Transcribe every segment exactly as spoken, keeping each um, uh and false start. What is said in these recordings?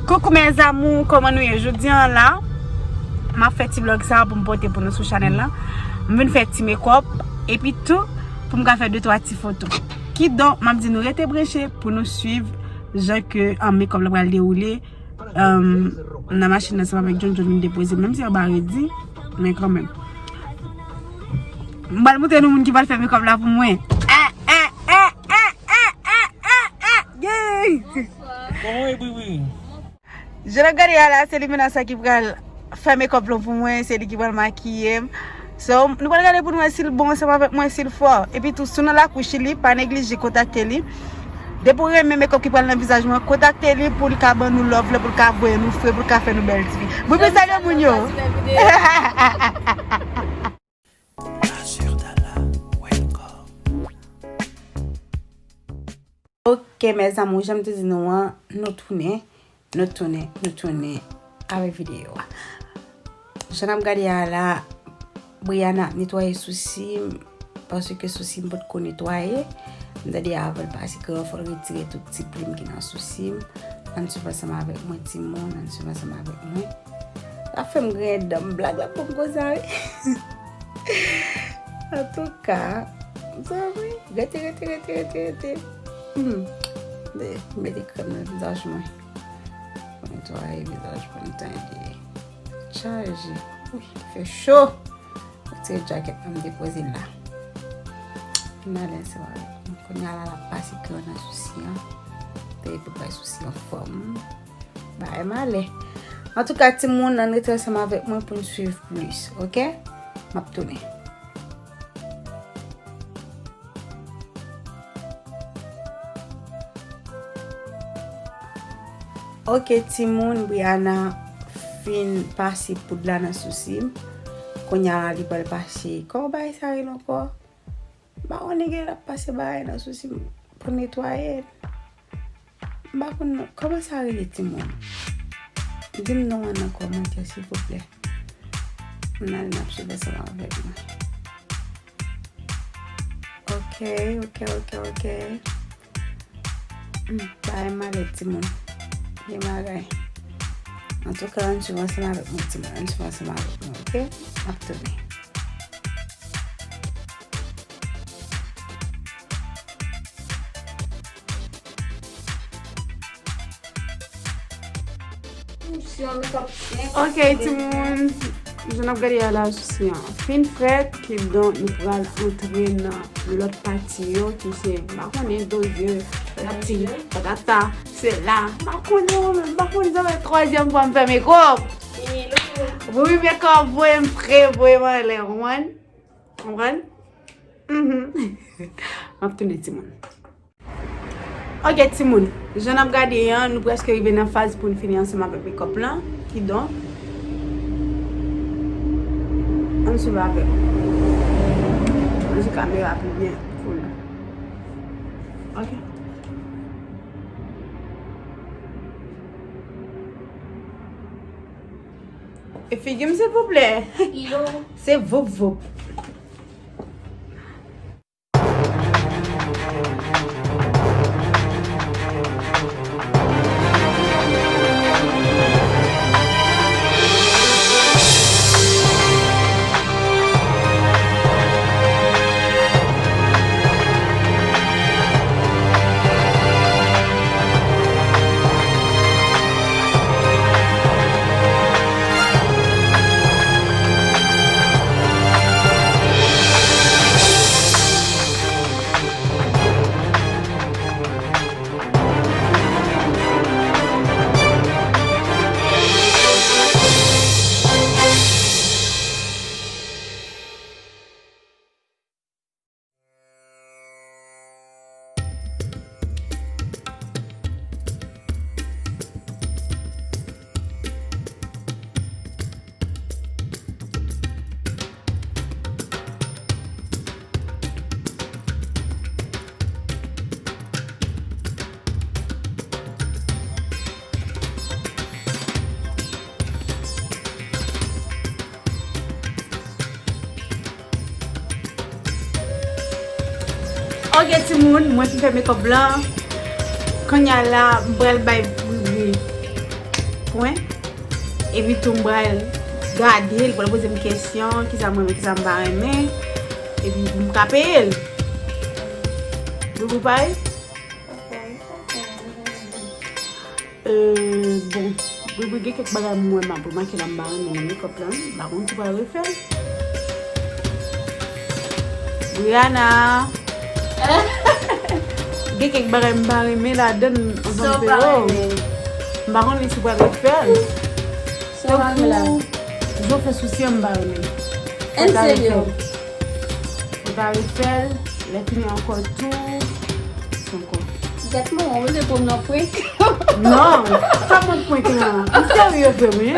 Coucou mes amours, kòman nou ye? Jodi a la, m ap fè ti vlog sa pou m pote pou nou sou chanèl la. M vin fè ti makeup, epi tou pou m ka fè de twa ti foto. Kidonk, m ap di nou rete branche pou nou swiv jan ke, um, makeup la pral dewoule, um, nan machin ansanm avèk John John vin depoze, menm si anba redi, men kanmenm. M pral montre nou moun ki pral fè makeup la pou mwen. Ah, ah, ah, ah, ah, ah, ah, ah, ah, yeah! Kòman w ye, Bri Bri? Jan n ap gade a la, se Limena sa ki pral fè makeup lan pou mwen, se li ki pral makiye m. So, nou pral gade pou nou wè si l bon ansanm avèk mwen, si l fò. Epi tou, si w nan lakouch li, pa neglije kontakte li. Depi w renmen makeup ki pral nan vizaj mwen, kontakte li pou li ka ban nou love la, pou li ka voye nou fre, pou li ka fè nou bèl tifi. Bri Bri, salye moun yo. Azur Dala, welcome. Ok, mes amours, jan m te di nou an, nou tounen, nou tounen, nou tounen avèk videyo a. Jan n ap gade a la, Brianna ap netwaye sousi m, paske sousi m potko netwaye. M tande avan l pase kreyon, fò l retire tout ti plim ki nan sousi m. Ann swiv ansanm avèk mwen, timoun, ann swiv ansanm avèk mwen. Sa fè m griyen dan m, blag la bon konsa, wi. Antouka, zanmi, rete, rete, rete, rete, rete. Hmm. De, mete krèm nan vizaj mwen. Pou netwaye vizaj mwen, tande. Chaje. Wi, fè cho. Retire djakèt mwen, m depoze l la. N ale ansanm avèk mwen. Kounye a la, l ap pase kreyon nan sousi an. Epi pou bay sousi an fòm. Bagay malè. Antouka, timoun, ann rete ansanm avèk mwen pou n swiv plis, ok? M ap tounen. Ok, timoun, Brianna fin pase poud la nan sousi m. Kounye a la, li pral pase. Kòman bagay sa rele ankò? M pa konnen, gen lè l ap pase bagay nan sousi m pou netwaye l. M pa konn non. Kòman sa rele, timoun? Di m non an nan kòmantè, silvouplè. N ale n ap swiv ansanm avèk mwen. Ok, ok, ok, ok. Hmm, bagay malè, timoun. Gen bagay. Antouka, ann swiv ansanm avèk mwen, timoun. Ann swiv ansanm avèk mwen, ok? M ap tounen. Ok, timoun. Jan n ap gade a la, sousi an fin fèt, kidonk nou pral antre nan lòt pati yo, ki se, m pa konnen, dozye, patati, patata, sela, m pa konnen, mwen menm, m pa konnen, sa fè twazyèm fwa m fè makeup. Wi, makeup, voye m fre, voye m anlè, ou konprann? Konprann? Mhm. M ap tounen, timoun. Ok, timoun. Jan n ap gade an, nou prèske rive nan faz pou n fini ansanm avèk makeup lan. Kidonk, ann swiv avèk mwen. Ann swiv kamera pi byen pou nou. Ok. E figi m, silvouplè. Se voup voup. Ok, timoun, mwen fin fè makeup lan. Kounye a la, m pral bay Pwen. Epi tou m pral gade, li pral poze m kesyon, kisa m renmen, kisa m pa renmen. Epi pou m ka peye l. Nou prepare? Euh, bon, Bri Bri, gen kèk bagay m wè m ap remake la, m pa renmen nan makeup la, m pa konn si w pral refè l. Briana. Gen kèk bagay m pa renmen ladan l ansanm. Sa w pa renmen? M pa konnen si w pral refè l. Sa w pa renmen la? Tankou, jan w fè sousye m pa renmen. Ann serye. Ou ta refè l, lè fini ankò tou, se ankò. Gèt manman, ou vle pou m nan prank? Non, pa mwen prank lan. M serye vre, wi.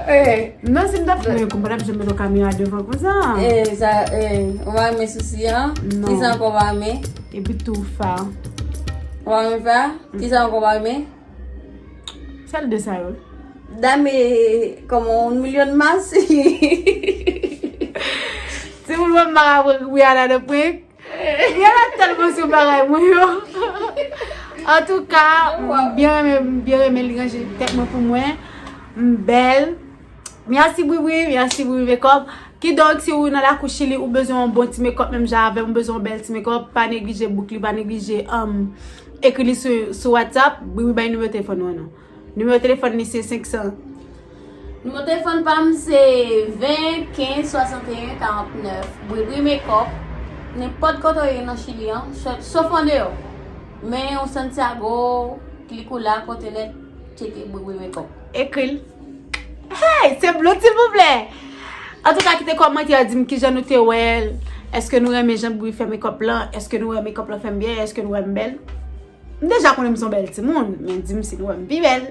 Eh. Non, si m ta fè yon konprann, m ap janm mete yon kamera devan konsa. Eh, sa, eh, ou pa renmen sousi an? Non. Kisa ankò ou pa renmen? Epi tou fa. Ou pa renmen fa? Kisa ankò ou pa renmen? Sèl de sa yo. Dame, kòman, yon milyon mas? Si moun wè m pa ka prank Rihanna nan prank. Rihanna tèlman sou bagay mwen yo. Antouka, m byen renmen, m byen renmen li ranje tèt mwen pou mwen. M bèl. Mèsi Bri Bri, mèsi Bri Bri Makeup. Kidonk, si ou nan lakou Chili, ou bezwen yon bon ti makeup, menm jan avè m, ou bezwen yon bèl ti makeup, pa neglije book li, pa neglije, um, ekri li sou, sou WhatsApp. Bri Bri, bay nimewo telefòn ou an non. Nimewo telefòn li se senk san. Nimewo telefòn pa m se ven, kenz, swasanteyen, karantnèf. Bri Bri Makeup. Nenpòt kote w ye nan Chili an, sof andeyò. Men ou Santiago, klik ou la, kote nèt, tcheke Bri Bri Makeup. Ekri l. Hey, se Blue, silvouplè! Antouka, kite kòmantè, di m kijan nou te wè l. Èske nou renmen jan Bri fè makeup lan? Èske nou wè makeup lan fè m byen? Èske nou wè m bèl? M deja konnen m se yon bèl timoun, men di m si nou wè m pi bèl.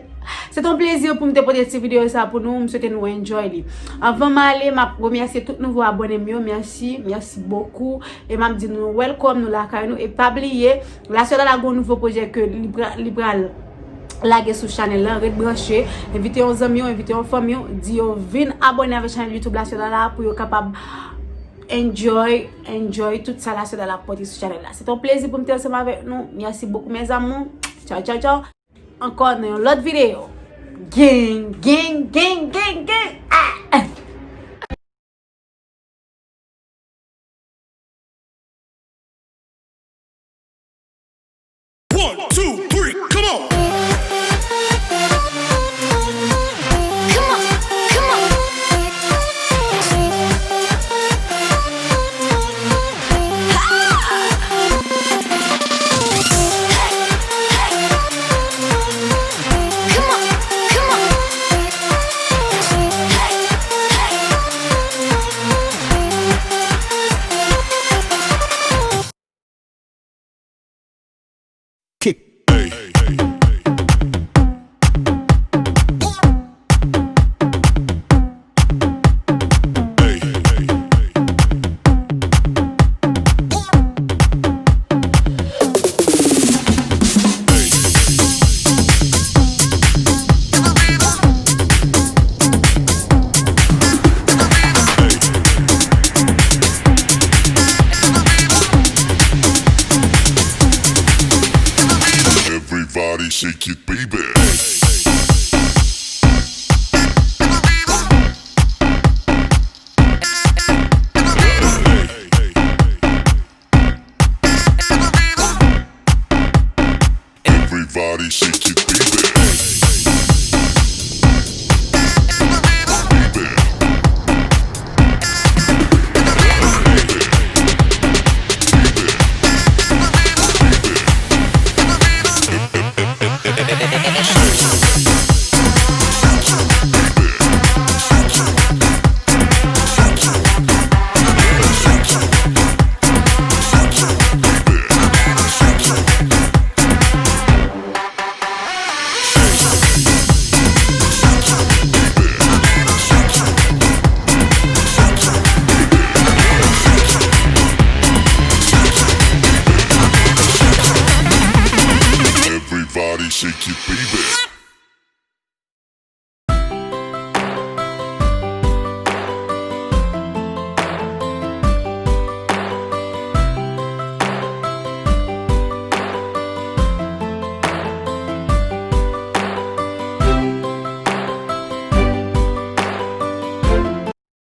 Se te yon plezi pou m te pote ti videyo sa pou nou. M swete nou enjoy li. Anvan m ale, m ap remèsye tout nouvo abòne m yo. Mèsi, mèsi bokou. E m ap di nou welcome, nou lakay nou. E pa bliye, Lasè Lala gen yon nouvo pwojè ke li pra-, li pral lage sou chanèl lan. Ret branche. Envite yon zanmi w, envite yon fanmi w, di yo vin abòne avèk chanèl YouTube Lasè Lala pou yo kapab enjoy, enjoy tout sa Lasè Lala ap pote sou chanèl la. Se te yon plezi pou m te ansanm avèk nou. Mèsi bokou, mes amours. Tchaw, tchaw, tchaw. Ankò nan yon lòt videyo. Gang, gang, gang, gang, gang. Ah! One, two, three, come on! Come on, come on. Kick. Everybody shake it, baby. Everybody shake it, baby. Everybody shake it, baby.